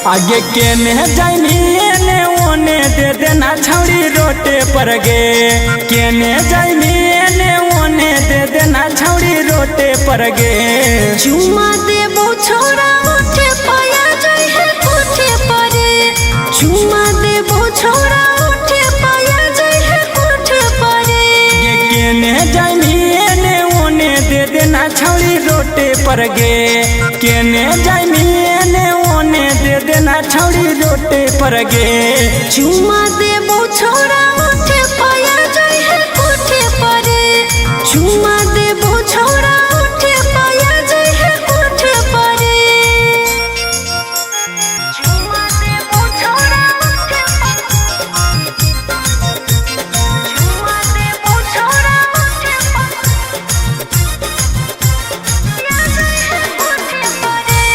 आगे के ने जाइनी ने ओने दे देना छौड़ी रोटे पर गे। केने जाइनी ने ओने दे देना छौड़ी रोटे पर गे। चुमा देबो छोरा उठे पाया जाय है कोठे परे। चुमा देबो छोरा उठे पाया जाय है कोठे परे। गे केने जाइनी ने ओने दे देना छौड़ी रोटे पर गे। केने जाइनी ने ओने दे देना छौड़ी रोटे पर गे। चुमा देबो छोरा उठे पाया जाय है कोठे परे। चुमा देबो छोरा उठे पाया जाय है कोठे परे। चुमा देबो छोरा उठे, चुमा देबो छोरा उठे पाया जाय है कोठे परे।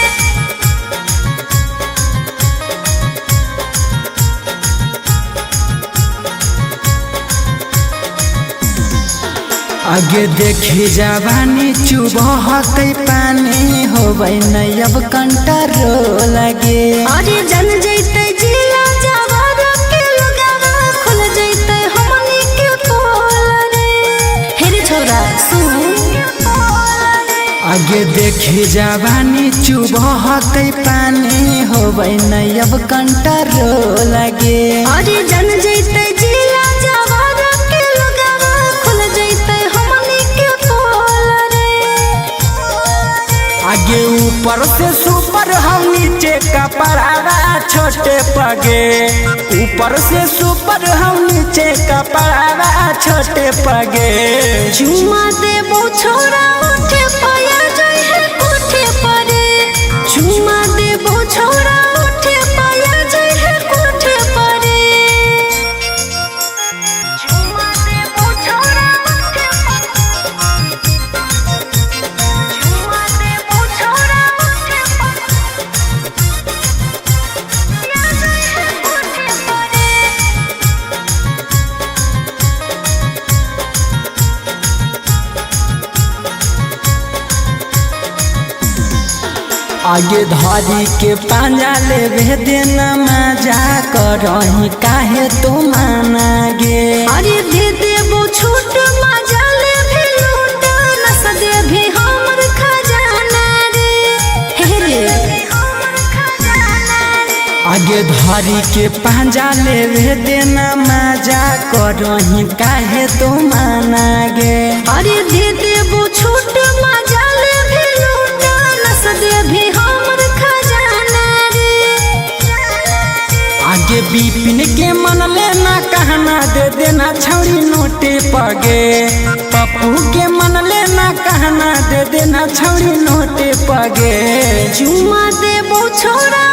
आगे देखी जवानी चुबहकै पानी होबै नै अब कंट्रोल गे। अरे जन जैते जिला जावर के लोगावा खुल जैते हमनी के पोल रे। हे रे छोरा सुन। आगे देखी जवानी चुबहकै पानी होबै नै अब कंट्रोल गे। अरे जन जैते जिला जावर के लोगावा खुल जैते हमनी के पोल रे। आगे ऊपर से सुपर हम नीचे कपड़ा छोटे पगे। ऊपर से सुपर हम नीचे कपड़ा छोटे पगे। चुमा देबो छोरा उठे पाया जाय है कोठे परे। चुमा देबो छोरा उठे पाया जाय है कोठे परे। चुमा देबो छोरा उठे, चुमा देबो छोरा उठे पाया जाय है कोठे परे। आगे धरी के पांजा लेवे देना मजा करही काहे तो माना गे। अरे दे देबो छूट मजा ले भी लूट नस दे भी हमर खजाना रे। हे रे आगे धरी के पांजा लेवे देना मजा करही काहे तो माना गे। अरे दे देबो छूट मजा ले भी लूट नस दे भी हमर खजाना रे। आगे बिपिन के मन लेना कहना दे देना छौड़ी नोटे पगे। पप्पू के मन लेना कहना दे देना छौड़ी नोटे पगे। चुमा देबो छोरा